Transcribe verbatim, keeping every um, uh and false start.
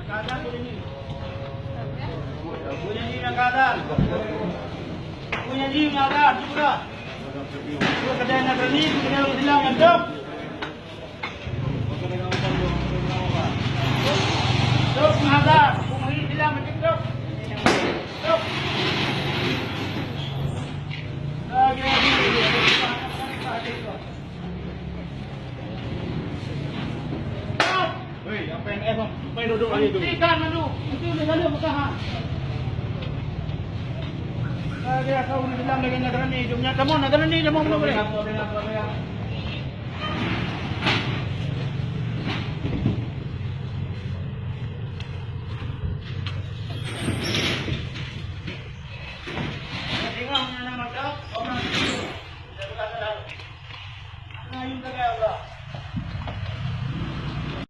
Keadaan bunyi. Bunyi keadaan. Bunyi keadaan juga. Kedai nak berani, kedai orang hilang kan, Dok? Dok, ada. Bunyi hilang macam tu. Dok. Lagi, lagi. Hei, yang P N S, Bang. Main duduk lagi tu. Hentikan dulu. Itu dia lalu bertahan. Ah, dia tahu dia bilang dia kena berani. Dia punya kamu nak berani, dia mau belum boleh. Tengok mana nama kau, orang itu. Dia bilang dah. Ayu sagai Allah.